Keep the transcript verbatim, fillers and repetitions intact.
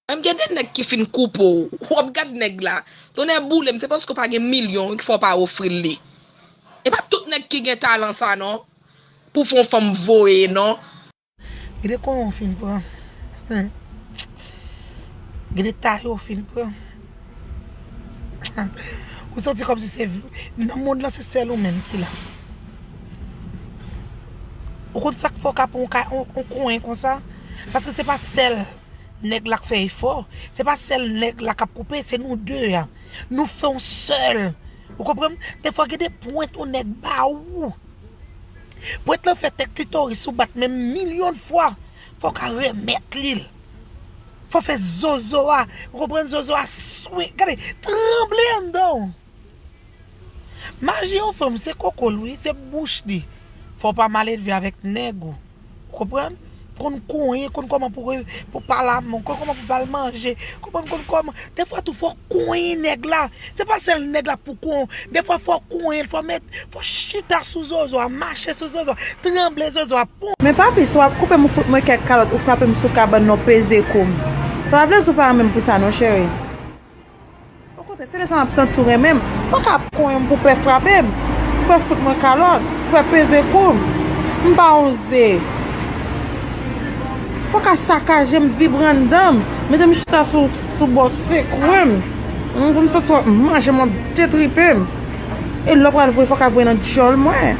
Menm gen de nèg ki fin koupe w. W ap gad nèg la. Tonnè boule m, se paske w pa gen milyon wi ki fè w pa ofri l li. E pa tout nèg ki gen talan sa non. Pou fè yon fanm voye non. Gade kòman w fin pran. Hmm. Gade ta yo w fin pran. Ou santi kòmsi se nan mond lan se sèl ou menm ki la. Ou konn sa k fè w ka pran yon ka- yon- yon konyen konsa? Paske se pa sèl nèg la k fè efò. Se pa sèl nèg la k ap koupe, se nou de a. Nou fè yon sèl. Ou konprann? Defwa gen de pwent yon nèg ba ou. Pwent lan fè tèt klitoris ou bat menm milyon fwa. Fò w ka remèt li l. Fò w fè zozo a. Ou konprann zozo a swi. Gade, tranble anndan w. Maji yon fanm se koko l wi, se bouch li. Fò w pa maledve avèk nèg ou. Ou konprann? Konn konyen, konn kòman pou re- pou pale a men w, konn kòman pou ba l manje, konprann konn kòman. Defwa tou fò w konyen nèg la. Se pa sèl nèg la pou konyen. Defwa fò w konyen l, fò w met, fò w chita sou zozo a, mache sou zozo a, tranble zozo a, pon. Men papi, si w ap koupe m, ou fout mwen kèk kalòt, ou frape m sou kabann nan, w peze kou m. Sa pa vle di w pa renmen m pou sa non, cheri. Okontrè, se lè sa m ap santi w renmen m. Fò w ka konyen m pou pè frape m, pou pè fout mwen kalòt, pou pè peze kou m. M pa yon ze. Fò w ka sakaje m, vibre anndan m, mete m chita sou, sou bò, sekwe m. M, pou m santi w ap manje m, w ap detripe m. E lè w pral voye, fò w ka voye nan djòl mwen.